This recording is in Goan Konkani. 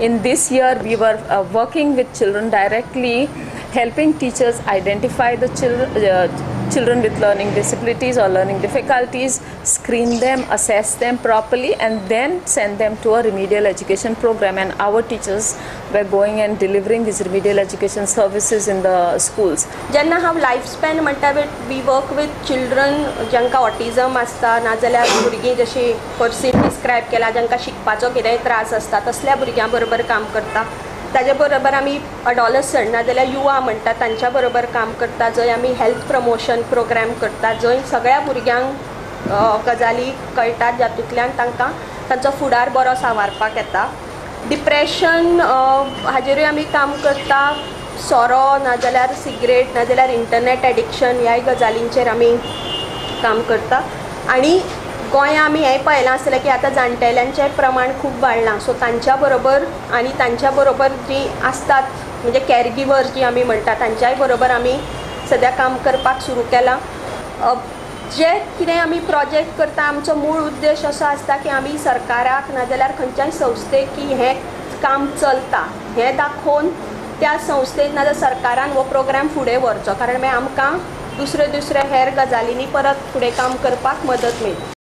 In this year we were working with children directly, helping teachers identify the children with learning disabilities or learning difficulties, screen them, assess them properly, and then send them to a remedial education program. And our teachers were going and delivering these remedial education services in the schools. जेन्ना हांव लायफ स्पॅन म्हणटा, we work with children जांकां ऑटिजम आसता, नाजाल्यार भुरगीं जशीं पर्सीन डिस्क्रायब केला, जांकां शिकपाचो कितेंय त्रास आसता, तसल्या भुरग्यां बरोबर काम करता. ताजे बरोबर आमी अडॉलसंट नाजाल्यार युवा म्हणटा तांच्या बरोबर काम करता, जंय आमी हेल्थ प्रमोशन प्रोग्राम करता, जंय सगळ्या भुरग्यांक गजाली कळटात जातूंतल्यान तांकां तांचो फुडार बरो सावारपाक येता. डिप्रेशन हाजेरूय आमी काम करता. सोरो नाजाल्यार सिगरेट नाजाल्यार इंटरनेट एडिक्शन ह्याय गजालींचेर आमी काम करता. आनी गोंया आमी हें पळयलां आसतलें की आतां जाणटेल्यांचें प्रमाण खूब वाडलां, सो तांच्या बरोबर आनी तांच्या बरोबर जीं आसतात म्हणजे कॅरगिवर्स जी आमी म्हणटा तांच्याय बरोबर आमी सद्या काम करपाक सुरू केलां. जे कितें आमी प्रोजेक्ट करता, आमचो मूळ उद्देश असो आसता की आमी सरकाराक नाजाल्यार खंयच्याय संस्थेक की हें काम चलता हें दाखोवन त्या संस्थेक नाजाल्यार सरकारान हो प्रोग्राम फुडें व्हरचो, कारण मागीर आमकां दुसरे दुसरे हेर गजालींनी परत फुडें काम करपाक मदत मेळटा.